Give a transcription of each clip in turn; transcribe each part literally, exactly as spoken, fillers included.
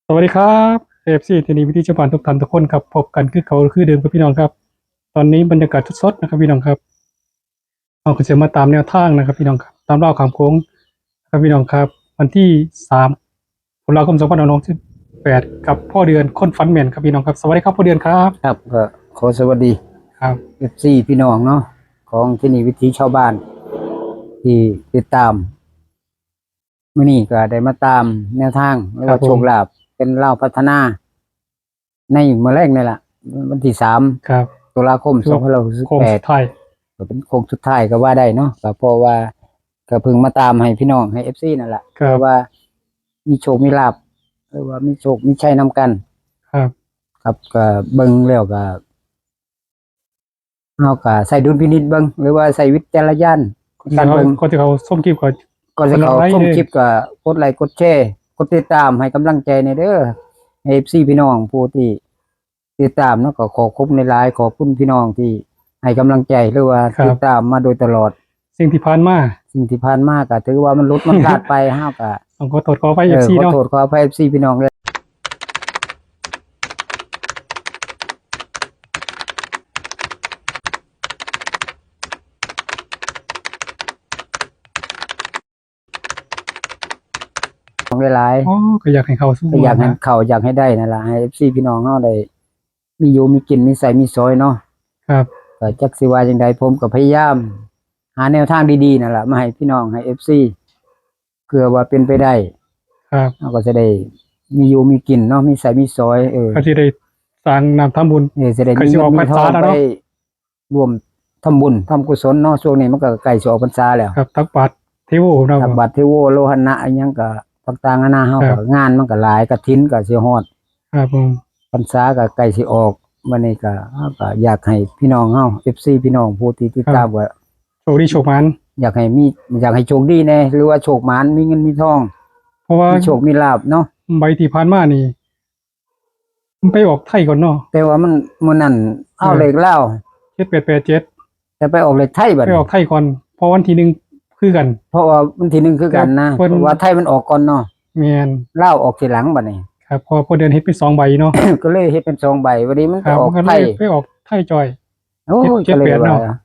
สวัสดีครับ เอฟซี ที่นี่วิธีชาวบ้านทุกท่านทุกคนครับ พบกันคือเก่าคือเดิมครับพี่น้องครับ ตอนนี้บรรยากาศสดๆนะครับพี่น้องครับ เราก็จะมาตามแนวทางนะครับพี่น้องครับ ตามเล่าวข้ามโขงนะครับพี่น้องครับ วันที่สามตุลาคมสองพันห้าร้อยหกสิบแปด กับพ่อเดือนคนฝันแม่นครับพี่น้องครับ สวัสดีครับพ่อเดือนครับ ครับ ก็ขอสวัสดี ครับ เอฟซี พี่น้องเนาะ ของที่นี่วิถีชาวบ้าน ที่ติดตาม มื้อนี้ก็ได้มาตามแนวทาง หรือว่า ครับผม โชคลาภเป็นลาวพัฒนา ในมื้อแลงนี่ล่ะ วันที่สาม ครับ ตุลาคม ถือว่า สองพันห้าร้อยหกสิบแปด โค้งสุดท้าย ก็เป็นโค้งสุดท้ายก็ว่าได้เนาะ ก็เพราะว่าก็เพิ่งมาตามให้พี่น้อง ให้ เอฟซี นั่นล่ะ ครับ เพื่อว่ามีโชคมีลาภ หรือว่ามีโชคมีชัยนำกัน ครับ ครับ ก็เบิ่งแล้วก็ เฮาก็ใช้ดุลพินิจเบิ่ง หรือว่าใช้วิจารณญาณในการเบิ่ง ก่อนที่เขาชมคลิปก็ ก่อนที่เขา กดไลค์ ชมคลิปก็กดไลค์ กดแชร์ กดติดตามให้กำลังใจแหน่เด้อ เอฟซี พี่น้องผู้ที่ติดตามเนาะ ก็ขอบคุณหลายๆ ขอบคุณพี่น้องที่ให้กำลังใจ หรือว่า ครับ ติดตามมาโดยตลอด สิ่งที่ผ่านมา สิ่งที่ผ่านมาก็ถือว่ามันหลุดมันพลาดไป เฮาก็ ต้องขอโทษขออภัย เออ เอฟซี ขอ เนาะ โทษขออภัย เอฟซี พี่น้องเด้อ ของหลายๆ อ๋อ ก็อยากให้เข้าสู่ ก็อยากให้ งวดนะ เข้า อยากให้ได้นั่นล่ะ ให้ เอฟซี พี่น้องเฮาได้มีอยู่มีกิน มีใช้มีสอยเนาะ ครับ ก็จักสิว่าจั่งใด ผมก็พยายามหาแนวทางดีๆนั่นล่ะ มาให้พี่น้อง ให้ เอฟซี เพื่อว่าเป็นไปได้ ครับ เฮาก็จะได้มีอยู่มีกินเนาะ มีใช้มีสอย เออ ก็สิได้สร้างน้ำทำบุญ เออ จะได้ ก็สิออกพรรษาแล้วเนาะ มีเงินมีทองไปร่วมทำบุญทำกุศลเนาะ ช่วงนี้มันก็ใกล้สิออกพรรษาแล้ว ครับ ตักบาตรเทโวเนาะ ตักบาตรเทโว โลหณะ อิหยังก็ต่างๆนานา เฮา ครั ก็ บ งานมันก็หลาย กฐินก็สิฮอด ครับผม พรรษาก็ใกล้สิออก มื้อนี้ก็ เฮาก็อยากให้พี่น้องเฮา เอฟซี พี่น้องผู้ที่ติดตาม ครับ ก็ โชคดีโชคหมาน อยากให้มี อยากให้โชคดีแหน่ หรือว่าโชคหมาน มีเงินมีทอง เพราะว่า มีโชคมีลาภเนาะ ใบที่ผ่านมานี่ มันไปออกไทยก่อนเนาะ แต่ว่ามัน มื้อนั้นเอา เออ เลขลาว เจ็ดแปดแปดเจ็ด แต่ไปออกเลขไทยบัดนี้ ไปออกไทยก่อน เพราะวันที่หนึ่งคือกัน เพราะว่าวันที่หนึ่งคือกันนะ แต่เพิ่น เพราะว่าไทยมันออกก่อนเนาะ แม่น ลาวออกทีหลังบัดนี้ ครับ เพราะว่าพ่อเดือนเฮ็ดเป็นสองใบเนาะ ก็เลยเฮ็ดเป็นสองใบ บัดนี้มัน ครับ ไปออก มันก็เลย ไทย ไปออกไทยจ่อย โอ้ย เจ็ด ก็เลย เจ็ดแปด ว่า เนาะ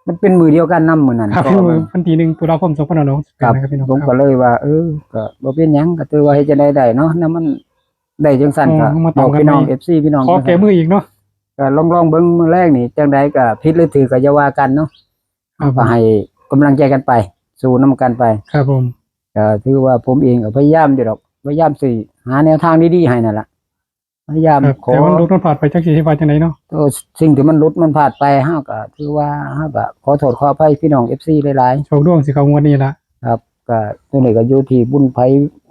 มันเป็นมื้อเดียวกันนำมื้อนั้น ครับ ก็ วันที่หนึ่งตุลาคมสองพันห้าร้อยหกสิบแปด ครับ นะครับพี่น้อง ผม ครับ ก็เลยว่า เออ ก็บ่เป็นหยัง ก็ถือว่าเฮ็ดจั่งใดได้เนาะ นำมันได้จั่งซั่น อ๋อ ก็ มาตามกัน บอกพี่น้อง ใหม่ เอฟซี พี่น้อง ขอแก้มืออีกเนาะ ก็ลองๆเบิ่งมื้อแลงนี่ จั่งใดก็ผิดหรือถูกก็อย่าว่ากันเนาะ ครับผม ก็ให้กำลังใจกันไป สู้นำกันไป ครับผม ก็ถือว่าผมเองก็พยายามอยู่ดอก พยายามสิหาแนวทางดีๆให้นั่นล่ะ พยายาม ครับ ขอ แต่มันหลุดมันพลาดไป จักสิเฮ็ดว่าจั่งใดเนาะ เออ สิ่งที่มันหลุดมันพลาดไป เฮาก็ถือว่า เฮาก็ขอโทษขออภัยพี่น้อง เอฟซี หลายๆ โชคดวงสิเข้างวดนี้ล่ะ ครับ ก็ตัวนี้ก็อยู่ที่บุญไผ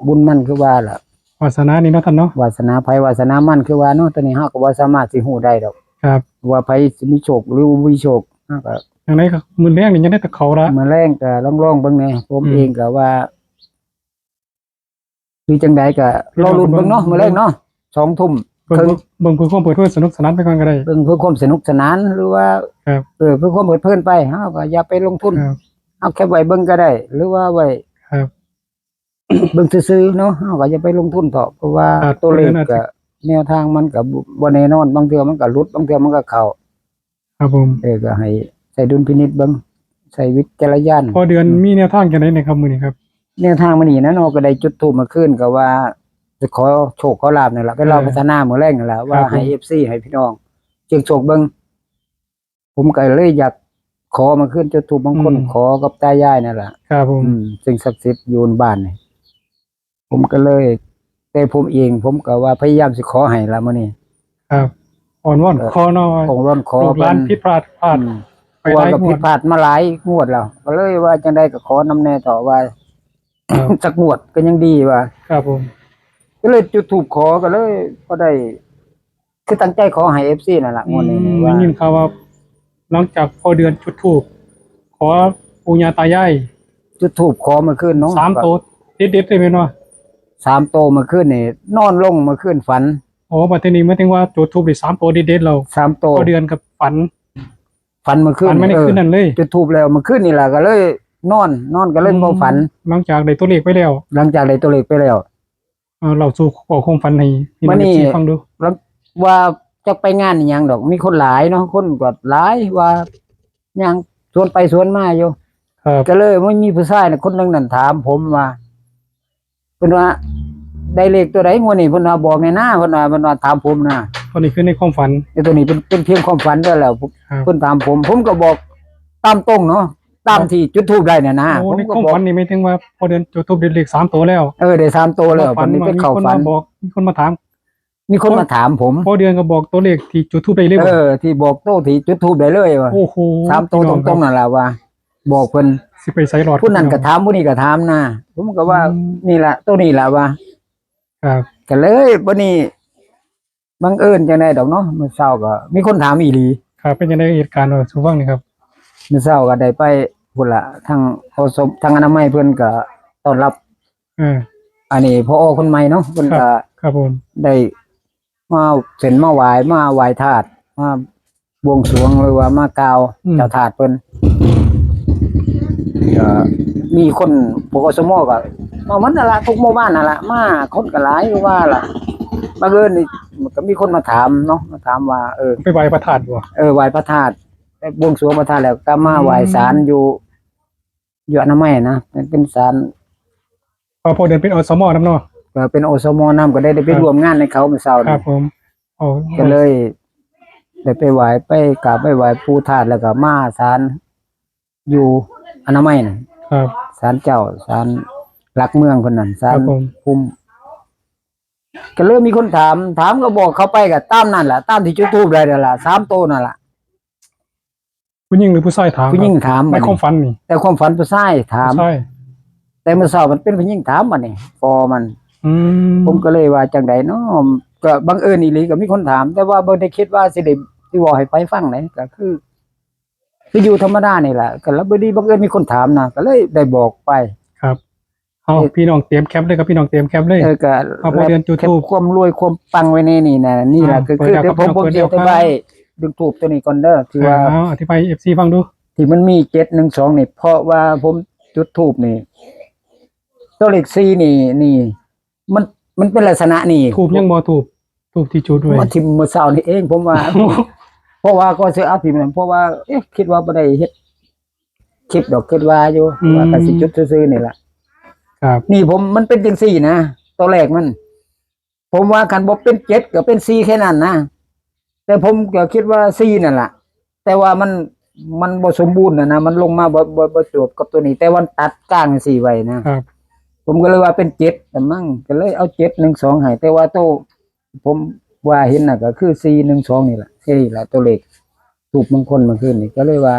บุญมันคือว่าล่ะ วาสนานี่เนาะท่านเนาะ วาสนาไผวาสนามันคือว่าเนาะ ตัวนี้เฮาก็บ่สามารถสิฮู้ได้ดอก ครับ ว่าไผสิมีโชคหรือบ่มีโชค เฮาก็ จั่งใดก็มื้อแลงนี่ยังได้แต่เข้าละ มื้อแลงก็ลองๆเบิ่งแหน่ ผม อืม เองก็ว่า คือจั่งใดก็รอลุ้นเบิ่งเนาะ มื้อแลงเนาะ สองทุ่ม เบิ่ง ครึ่ง เบิ่งเพื่อความเพลิดเพลินสนุกสนานไปก่อนก็ได้ เบิ่งเพื่อความสนุกสนาน หรือว่า ครับ เออ เพื่อความเพลิดเพลินไป เฮาก็อย่าไปลงทุน ครับ เอาแค่ไว้เบิ่งก็ได้ หรือว่าไว้ ครับ เบิ่งซื่อๆเนาะ เฮาก็อย่าไปลงทุนเถาะ เพราะว่า ครับ ตัวเลข เพิ่นอาจจะ ก็แนวทางมันก็บ่ บ่แน่นอน บางเทื่อมันก็หลุด บางเทื่อมันก็เข้า ครับผม เออ ก็ให้ใช้ดุลพินิจเบิ่ง ใช้วิจารณญาณ พ่อเดือน อืม มีแนวทางจั่งใด๋นะครับมื้อนี้ครับ แนวทางมื้อนี้นะเนาะ ก็ได้จุดธูปเมื่อคืนก็ว่าจะขอโชคขอลาภนั่นล่ะ ไปลาว เออ พัฒนามื้อแลงนั่นล่ะ ครับ ว่าให้ ผม เอฟซี ให้พี่น้องเสี่ยงโชคเบิ่ง ผมก็เลยอยากขอเมื่อคืนจุดธูปมงคล อืม ขอกับตายายนั่นล่ะ ครับผม อืม สิ่งศักดิ์สิทธิ์อยู่บ้านนี่ ผมก็เลย แต่ผมเอง ผมก็ว่าพยายามสิขอให้ละมื้อนี้ ครับ อ้อนวอน เออ ขอหน่อย อ้อนวอนขอ ลูกหลาน เพิ่น ผิดพลาด พลาด อืม ไปหลายงวด กลัวก็ผิดพลาดมาหลายงวดแล้ว ก็เลยว่าจั่งใด๋ก็ขอนำแหน่เถาะว่า ครับ จักงวดก็ยังดีว่า ครับผม ก็เลยจุดธูปขอ ก็เลย ก็ได้ คือตั้งใจขอให้ เอฟซี นั่นล่ะ อืม งวดนี้ว่า ได้ยินข่าวว่า หลังจากพ่อเดือนจุดธูปขอปู่ย่าตายาย จุดธูปขอเมื่อคืนเนาะ สามโตเด็ดๆเลยแม่นบ่ สามโตเมื่อคืนนี่ นอนลงเมื่อคืนฝัน โอ้ บัดทีนี้หมายถึงว่าจุดธูปได้สามโตเด็ดๆแล้ว สามโต พ่อเดือนก็ฝัน ฝันเมื่อคืน ฝันมาใน เออ คืนนั้นเลย จุดธูปแล้วเมื่อคืนนี่ล่ะ ก็เลยนอน นอนก็เลย อืม บ่ฝัน หลังจากได้ตัวเลขไปแล้ว หลังจากได้ตัวเลขไปแล้ว เอาเล่าสู่เว้าความฝันให้พี่น้อง บัดนี้ เอฟซี ฟังดู แล้วว่าจักไปงานอิหยังดอก มีคนหลายเนาะ คนก็หลายว่า ย่างสวนไปสวนมาอยู่ ครับ ก็เลยมันมีผู้ชายน่ะคนหนึ่งนั่นถามผมว่า เพิ่นว่า "ได้เลขตัวใดงวดนี้" เพิ่นว่า "บอกแหน่นะ" เพิ่นว่า เพิ่นว่าถามผมนะ ตัวนี้คือในความฝัน ไอ้ตัวนี้เป็น เป็นเพียงความฝันเด้อแล้ว ครับ เพิ่นถามผม ผมก็บอกตามตรงเนาะ ตาม ครับ ที่จุดธูปได้น่ะนะ โอ้ ผมก็บอก ในความฝันนี่หมายถึงว่าพ่อเดือนจุดธูปได้เลขสามตัวแล้ว เออ ได้สามตัวแล้ว ความฝัน วันนี้ไปเข้าฝัน ว่ามีคนมาบอก มีคนมาถาม มีคนมาถามผม พ่อเดือนก็บอกตัวเลขที่จุดธูปได้เลยบ่ เออ ที่บอกโตที่จุดธูปได้เลยว่า โอ้โห สามตัว พี่น้องครับ ตรงๆนั่นแหละว่า บอกเพิ่น สิไปไสรอด ผู้นั้นก็ถาม ผู้นี้ก็ถามนะ ผมก็ว่า อืม นี่ล่ะ ตัวนี้ล่ะว่า ครับ ก็เลยบัดนี้ บังเอิญจังใดดอกเนาะ มื้อเช้าก็มีคนถามอีหลี ครับ เป็นจังใดเหตุการณ์ เล่าสู่ฟังหน่อยครับ มื้อเช้าก็ได้ไปพุ้นละ ทาง อสม ทางอนามัยเพิ่นก็ต้อนรับ เออ อันนี้ ผอ คนใหม่เนาะ เพิ่น ครับ ก็ ครับผม ได้มาเส้นมาไหว้ มาไหว้ธาตุ มาบวงสรวง หรือว่ามากล่าว อืม เจ้าธาตุเพิ่น ก็มีคน พวก อสม ก็มาหมดนั่นล่ะ ทุกหมู่บ้านนั่นล่ะ มาคนก็หลาย คือว่าล่ะ บังเอิญนี่มันก็มีคนมาถามเนาะ มาถามว่า เออ ไปไหว้พระธาตุบ่ เออ ไหว้พระธาตุ ไปบวงสรวงพระธาตุแล้วก็มา อืม ไหว้ศาลอยู่ อยู่อนามัยนะ เป็น เป็นศาล เพราะพ่อเดือนเป็น อสม นำเนาะ ก็เป็น อสม นำ ก็ได้ ได้ไป ครับ ร่วมงานในเขามื้อเช้า ครั นี่ บผม โอ้ ก็เลยได้ไปไหว้ ไปกราบไปไหว้ปู่ธาตุ แล้วก็มาศาลอยู่อนามัยน่ะ ครับ ศาลเจ้า ศาลหลักเมืองเพิ่นนั่น ศาล ครับผม ภูมิ ก็เลยมีคนถาม ถามก็บอกเขาไปก็ตามนั่นล่ะ ตามที่จุดธูปได้นั่นล่ะ สามตัวนั่นล่ะ ผู้หญิงหรือผู้ชายถามครับ ผู้หญิงถาม ในความฝันนี่ แต่ความฝันผู้ชายถาม ผู้ชาย แต่มื้อเช้ามันเป็นผู้หญิงถามบัดนี้ พอมัน อืม ผมก็เลยว่าจังใดเนาะ ก็บังเอิญอีหลีก็มีคนถาม แต่ว่าบ่ได้คิดว่าสิได้ สิเว้าให้ไผฟังเลย ก็คือ คืออยู่ธรรมดานี่แหละ ก็แล้วพอดีบังเอิญมีคนถามนะ ก็เลยได้บอกไป ครับ เอา เออ พี่น้องเตรียมแคปเลยครับ พี่น้องเตรียมแคปเลย เออ ก็ เอา พอเดือนจุดธูป แคปความรวยความปังไว้ในนี่นะ นี่แหละ อ่า ก็คือ เปิดแล้วครับ เดี๋ยวผม เปิดแล้วครับ สิอธิบายเรื่องธูปตัวนี้ก่อนเด้อ ที่ว่า เออ เอาอธิบายให้ เอฟซี ฟังดู ที่มันมีเจ็ดหนึ่งสองนี่ เพราะว่าผมจุดธูปนี่ ตัวเลขสี่นี่ นี่ มัน มันเป็นลักษณะนี่ ธูปยังบ่ ธูป ธูปที่จุดไว้ มาถิ่มมื้อเช้านี่เอง ผมว่า เพราะว่าก็สิเอาถิ่มนั่น เพราะว่า เอ๊ะ คิดว่าบ่ได้เฮ็ดคลิปดอก คิดว่าอยู่ อืม ว่าก็สิจุดซื่อๆนี่ล่ะ ครับ นี่ผม มันเป็นจังซี่นะ ตัวแรกมัน ผมว่าคันบ่เป็นเจ็ดก็เป็นสี่แค่นั้นนะ แต่ผมก็คิดว่าสี่นั่นล่ะ แต่ว่ามัน มันบ่สมบูรณ์น่ะนะ มันลงมาบ่ บ่ บ่จวบกับตัวนี้ แต่ว่าตัดกลางสี่ไว้นะ ครับ ผมก็เลยว่าเป็นเจ็ดละมั้ง ก็เลยเอาเจ็ดหนึ่งสองให้ แต่ว่าโต ผมว่าเห็นน่ะก็คือสี่หนึ่งสองนี่แหละ นี่แหละตัวเลขธูปมงคลเมื่อคืนนี่ ก็เลยว่า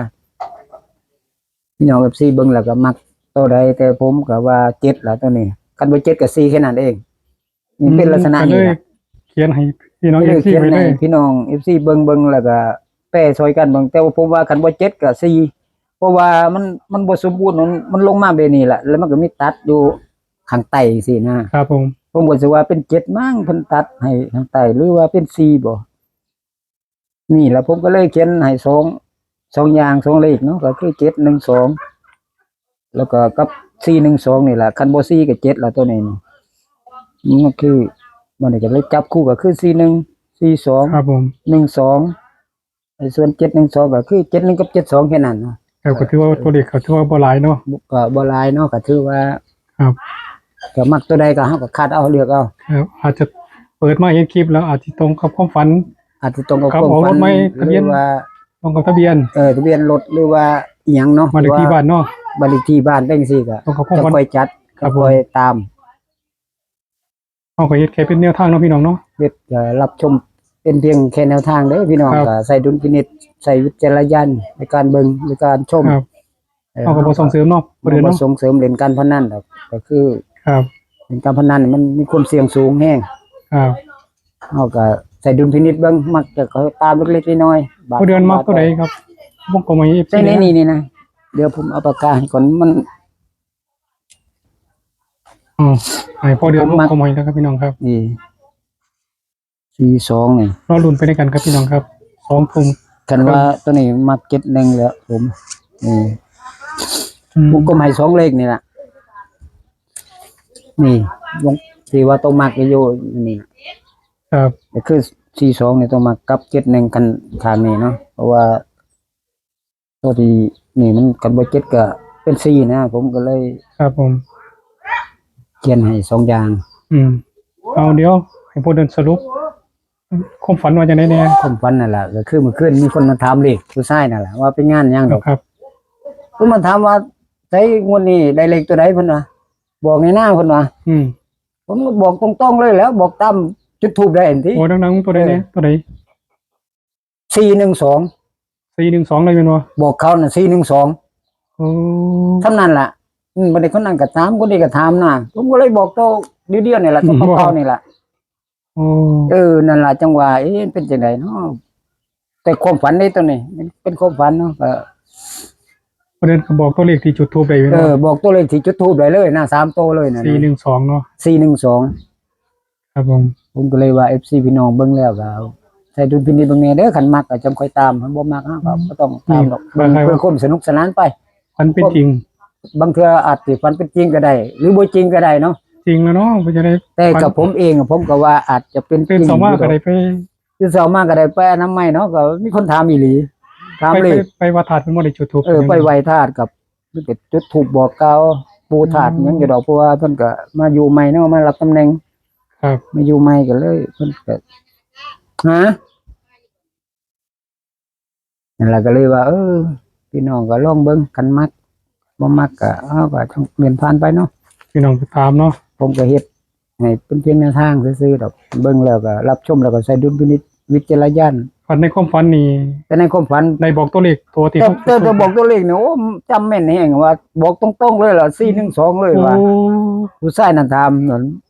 พี่น้อง เอฟซี เบิ่งแล้วก็มักตัวใด แต่ผมก็ว่าเจ็ดล่ะตัวนี้ คันบ่เจ็ดก็สี่แค่นั้นเอง นี่เป็นลักษณะนี้ล่ะ ก็เลยเขียนให้พี่น้อง ก็เลย เอฟซี เขียนให้ ไว้เลย พี่น้อง เอฟซี เบิ่ง เบิ่งแล้วก็แปลซอยกันเบิ่ง แต่ว่าผมว่าคันบ่เจ็ดก็สี่ เพราะว่ามัน มันบ่สมบูรณ์ มัน มันลงมาแบบนี้ล่ะ แล้วมันก็มีตัดอยู่ข้างใต้จังซี่นะ ครับผม ผมก็สิว่าเป็นเจ็ดมั้ง เพิ่นตัดให้ข้างใต้ หรือว่าเป็นสี่บ่ นี่ล่ะ ผมก็เลยเขียนให้สอง สองอย่าง สองเลขเนาะ ก็คือเจ็ดหนึ่งสอง แล้วก็กับสี่หนึ่งสองนี่ล่ะ คันบ่สี่ก็เจ็ดล่ะตัวนี้นี่ มันคือ มันก็เลยจับคู่ก็คือสี่หนึ่ง สี่สอง ครับผม หนึ่งสอง ไอ้ส่วนเจ็ดหนึ่งสองก็คือเจ็ดหนึ่งกับเจ็ดสองแค่นั้นเนาะ ครับ ก็ถือว่าตัวเลขก็ถือว่าบ่หลายเนาะ ก็บ่หลายเนาะ ก็ถือว่า ครับ ก็มักตัวใดก็เฮาก็คัดเอาเลือกเอา ครับ อาจจะเปิดมาเห็นคลิปแล้วอาจจะตรงกับความฝัน อาจจะตรงกับ ครับ ความฝัน ออกรถไหม ทะเบียน หรือว่า ตรงกับทะเบียน เออ ทะเบียนรถหรือว่าอิหยังเนาะ บ้านเลขที่บ้านเนาะ บ้านเลขที่บ้านเป็นจังซี่ก็ ตรงกับความฝัน จะค่อยจัด ครับผม ค่อยตาม เฮาก็เฮ็ดแค่เป็นแนวทางเนาะพี่น้องเนาะ เฮ็ด เอ่อ รับชมเป็นเพียงแค่แนวทางเด้อพี่น้อง ครับ ก็ใช้ดุลพินิจ ใช้วิจารณญาณในการเบิ่ง ในการชม ครับ เออ เฮาก็บ่ส่งเสริมเนาะ บ่ได้เนาะ บ่ส่งเสริมเล่นการพนันดอก ก็คือ ครับ เล่นการพนันมันมีความเสี่ยงสูงแฮง ครับ เฮาก็ใช้ดุลพินิจเบิ่ง มักจะก็ตามเล็กๆน้อยๆ บาท ผู้เดือนมักตัวใดครับ วงกลมให้ เอฟซี ใส่ในนี่นี่นะ เดี๋ยวผมเอาปากกาให้ก่อน มัน อ๋อ ให้พ่อเดือน ผมมัก วงกลมให้แล้วครับพี่น้องครับ นี่ สี่สอง นี่ รอลุ้นไปด้วยกันครับพี่น้องครับ สองทุ่ม คันว่า ครับ ตัวนี้มักเจ็ดหนึ่งแล้วผม นี่ อืม วงกลมให้สองเลขนี่ล่ะ นี่ วง ที่ว่าตัวมักอยู่นี่ ครับ ก็คือสี่สองนี่ตัวมักกับเจ็ดหนึ่ง คันข้างนี้เนาะ เพราะว่าตัวที่นี่มันคันบ่เจ็ดก็เป็นสี่นะ ผมก็เลย ครับผม เขียนให้สองอย่าง อืม เอาเดี๋ยวให้พ่อเดือนสรุป ความฝันว่าจังได๋แน่ ความฝันนั่นล่ะ ก็คือเมื่อคืนมีคนมาถามเลขผู้ชายนั่นล่ะ ว่าเป็นงานหยังดอก ครับ เพิ่นมาถามว่า "ไสงวดนี้ได้เลขตัวใด" เพิ่นว่า "บอกแหน่นา" เพิ่นว่า อืม ผมก็บอกตรงๆเลยแหล้ว บอกตามจุดธูปได้หั่นติ โอ้ ดังๆ ตัวใด๋แน่ เออ ตัวใด๋ สี่หนึ่งสอง สี่หนึ่งสอง เลยแม่นบ่ บอกเขาน่ะ สี่หนึ่งสอง โอ้ ส่ำนั้นล่ะ อืม บัดนี้คนนั้นก็ถาม คนนี้ก็ถามนะ ผมก็เลยบอกโตเดียวๆนี่ล่ะ อืม ตัวเก่าๆนี่ล่ะ โอ้ เออ นั่นล่ะ จังว่า เอ๊ะ เป็นจังได๋เนาะ แต่ความฝันเด้ตัวนี้ มันเป็นความฝันเนาะ ก็ เพิ่นก็บอกตัวเลขที่จุดธูปได้แม่นบ่ เออ บอกตัวเลขที่จุดธูปได้เลยนะ สามโตเลยนะ สี่หนึ่งสอง เนาะ สี่หนึ่งสอง ครับผม ผมก็เลยว่า เอฟซี พี่น้องเบิ่งแล้วก็เอาใส่ดุลพินิจเบิ่งแหน่เด้อ คันมักก็จั่งค่อยตาม คันบ่มักเฮาก็ อืม บ่ต้องตามดอก อืม เบิ่ง ครับ เพื่อความสนุกสนานไป ฝันเป็นจริง บางเทื่ออาจสิฝันเป็นจริงก็ได้ หรือบ่จริงก็ได้เนาะ จริงแล้วเนาะ เป็นจังได๋ แต่กับผมเองอะ ผมก็ว่าอาจจะเป็นจริง ตื่นเช้ามาก็ได้ไป ตื่นเช้ามาก็ได้ไปอนามัยเนาะ ก็มีคนถามอีหลี ถาม ไป เลย ไป ไปวัดธาตุเพิ่นบ่ได้จุดธูป เออ ไปไหว้ธาตุกับ เพิ่นก็จุดธูปบอกกล่าวปู่ธาตุ อืม หยังอยู่ดอก เพราะว่าเพิ่นก็มาอยู่ใหม่เนาะ มารับตำแหน่ง ครับ มาอยู่ใหม่ก็เลย เพิ่นก็ ฮะ นั่นล่ะ ก็เลยว่า เออ พี่น้องก็ลองเบิ่ง คันมัก บ่มักก็ เฮาก็ต้องเลื่อนผ่านไปเนาะ พี่น้องก็ตามเนาะ ผมก็เฮ็ดให้เป็นเพียงแนวทางซื่อๆดอก เบิ่งแล้วก็รับชมแล้วก็ใช้ดุลพินิจวิจารณญาณ ฝันในความฝันนี่ แต่ในความฝัน ได้บอกตัวเลขตัวที่ แต่ แต่ แต่บอกตัวเลขนี่ โอ้ จำแม่นแฮงว่า บอกตรงๆเลยล่ะ สี่หนึ่งสอง เลยว่า โอ้ ผู้ชายนั่นถาม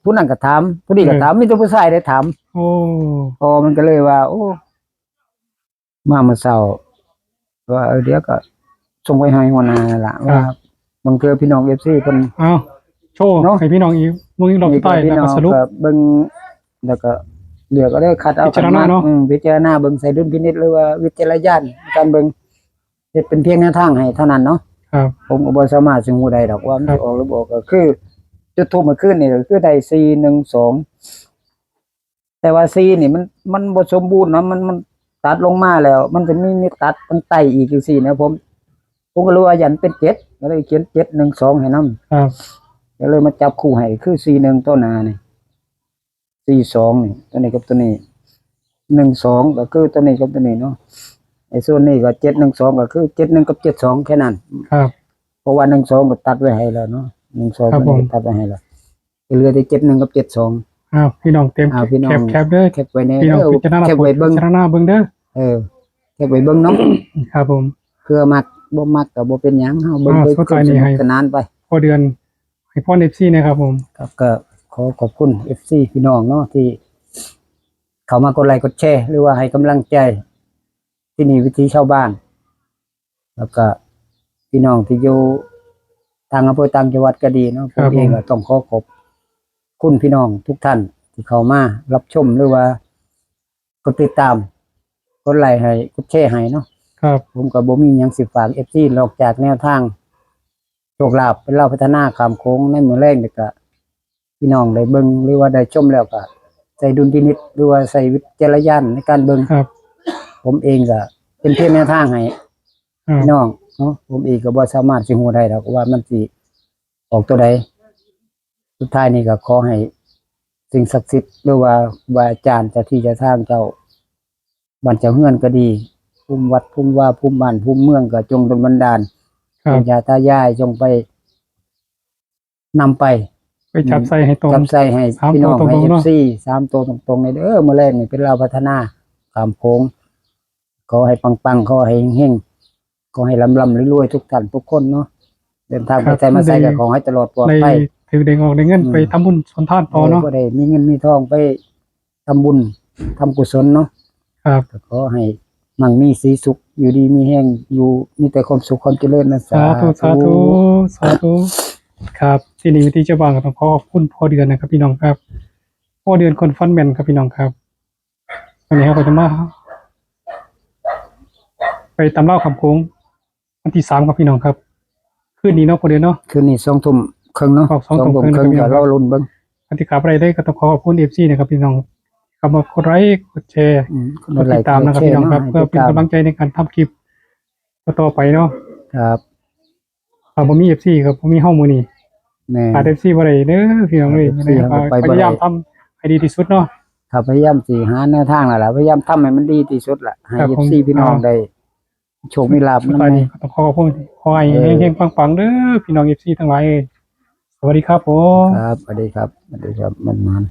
ผู้นั้นก็ถาม ผู้นี้ก็ถาม เออ มีแต่ผู้ชายได้ถาม โอ้ อ๋อ มันก็เลยว่า โอ้ มามื้อเช้า ว่า เออ เดี๋ยวก็ส่งไปให้หัวหน้านั่นล่ะ ครับ ว่าบางเทื่อพี่น้อง เอฟซี เพิ่น เอา โชว์ เนาะ ให้พี่น้องอีก เบิ่งอีกรอบสุดท้าย นี่ก็พี่น้อง แล้วก็สรุป ก็เบิ่ง แล้วก็เลือกเอาเด้อ คัดเอา พิจารณาเนาะ อืม พิจารณาเบิ่ง ใช้ดุลพินิจ หรือว่าวิจารณญาณในการเบิ่ง เฮ็ดเป็นเพียงแนวทางให้เท่านั้นเนาะ ครับ ผมก็บ่สามารถสิฮู้ได้ดอกว่ามัน ครับ สิออกหรือบ่ออก ก็คือจุดธูปเมื่อคืนนี่ก็คือได้ สี่หนึ่งสอง แต่ว่า สี่ นี่มัน มันบ่สมบูรณ์เนาะ มัน มันตัดลงมาแล้ว มันจะมี มีตัดตั้งใต้อีกจังซี่นะ ผม ผมก็เลยว่ายันเป็น เจ็ด ก็เลยเขียน เจ็ดหนึ่งสอง ให้นำ ครับ ก็เลยมาจับคู่ให้ คือ สี่หนึ่ง ตัวหน้านี่ สี่สอง นี่ ตัวนี้กับตัวนี้ หนึ่งสอง ก็คือตัวนี้กับตัวนี้เนาะ ไอ้ส่วนนี้ก็ เจ็ดหนึ่งสอง ก็คือ เจ็ดหนึ่ง กับ เจ็ดสอง แค่นั้น ครับ เพราะว่า หนึ่งสอง ก็ตัดไว้ให้แล้วเนาะ หนึ่งสอง ครับ ตัวนี้ ผม ก็ตัดไว้ให้แล้ว เหลือแต่ เจ็ดหนึ่ง กับ เจ็ดสอง อ้าว พี่น้องเตรียม อ้าว พี่น้อง แคป แคปเด้อ แคปไว้แน่ พี่น้อง เออ พิจารณา แคปไว้เบิ่ง พิจารณาเบิ่งเด้อ เออ แคปไว้เบิ่งเนาะ ครับผม เพื่อมักบ่มักก็บ่เป็นหยัง เฮาเบิ่ง อ่า ด้วย สุดท้ายนี่ ความสนุก ให้ สนานไป พ่อเดือน ให้พร เอฟซี นะครับผม ครับ ก็ขอขอบคุณ เอฟซี พี่น้องเนาะ ที่เข้ามากดไลค์กดแชร์ หรือว่าให้กำลังใจ ที่นี่วิถีชาวบ้าน แล้วก็พี่น้องที่อยู่ต่างอำเภอต่างจังหวัดก็ดีเนาะ ครับ ผมเองก็ต้องขอขอบคุณพี่น้องทุกท่านที่เข้ามารับชม หรือว่ากดติดตาม กดไลค์ให้ กดแชร์ให้เนาะ ครับ ผมก็บ่มีหยังสิฝาก เอฟซี นอกจากแนวทางโชคลาภเป็นลาวพัฒนาข้ามโขงในมื้อแลงนี่ก็ พี่น้องได้เบิ่งหรือว่าได้ชมแล้วก็ใช้ดุลพินิจ หรือว่าใช้วิจารณญาณในการเบิ่ง ครับ ผมเองก็เป็นเพียงแนวทางให้ ครับ พี่น้องเนาะ ผมเองก็บ่สามารถสิฮู้ได้ดอกว่ามันสิออกตัวใด สุดท้ายนี่ก็ขอให้สิ่งศักดิ์สิทธิ์ หรือว่าครูบาอาจารย์เจ้าที่เจ้าทางเจ้าบ้านเจ้าเฮือนก็ดี ภูมิวัดภูมิวาภูมิบ้านภูมิเมืองก็จงดลบันดาล ครับ ปู่ย่าตายายจงไป นำไป ไปจับใส่ให้ตรง จับใส่ให้ สาม พี่น้อง ตัวตรงๆ ให้ เนาะ เอฟซี สามตัวตรงๆ เลยเด้อ มื้อแลงนี่เป็นลาวพัฒนาข้ามโขง ขอให้ปังๆ ขอให้เฮงๆ ขอให้ร่ำๆ รวยๆ ทุกท่านทุกคนเนาะ เดินทางไป ครับ ไสมาไสก็ขอให้ตลอดปลอดภัย ได้ถือได้ออกได้เงิน อืม ไปทำบุญสวนทานต่อเนาะ เออ ก็ได้มีเงินมีทองไป ทำบุญ ทำกุศลเนาะ ครับ ก็ขอให้มั่งมีสีสุข อยู่ดีมีแฮง อยู่มีแต่ความสุขความเจริญนะ สาธุ สาธุ สาธุ สาธุ ครับ ที่นี่วิถีชาวบ้านก็ต้องขอขอบคุณพ่อเดือนนะครับพี่น้องครับ พ่อเดือนคนฝันแม่นครับพี่น้องครับ วันนี้เราก็จะมา ไปตำลาวข้ามโขง วันที่สามครับพี่น้องครับ คืนนี้เนาะพ่อเดือนเนาะ คืนนี้สองทุ่มครึ่งเนาะ ออกสองทุ่มครึ่ง สองทุ่มครึ่ง นะครับพี่น้องครับ ก็รอลุ้นเบิ่ง อันที่ขาดบ่ได้เลยก็ต้องขอขอบคุณเอฟซีนะครับพี่น้อง เข้ามากดไลค์กดแชร์ อืมคน กด ละไล ติด ค์ ตามนะครับ แช พี่น้อง เนาะ ครับ ให้ เพื่อ ติด เป็น ตาม กำลังใจในการทำคลิปต่อๆไปเนาะ ครับ ถ้าบ่มีเอฟซีก็บ่มีเฮามื้อนี้ แม่น ขาดเอฟซีบ่ได้เด้อพี่น้องเอ้ย ขาด เอฟซี นะครับ เฮาก็ไปบ่ได้ พยายามทำให้ดีที่สุดเนาะ ครับพยายามสิหาแนวทางแล้วล่ะพยายามทำให้มันดีที่สุดล่ะให้ ครับ เอ ผม ฟซีพี่น้อง อ่า ได้โชคมีลาภ สุด นำ ท้าย แน่ นี้ก็ต้องขอขอบคุณขอให้ เออ เฮงๆปังๆเด้อพี่น้องเอฟซีทั้งหลายเอ้ย สวัสดีครับผม ครับสวัสดีครับสวัสดีครับมันมัน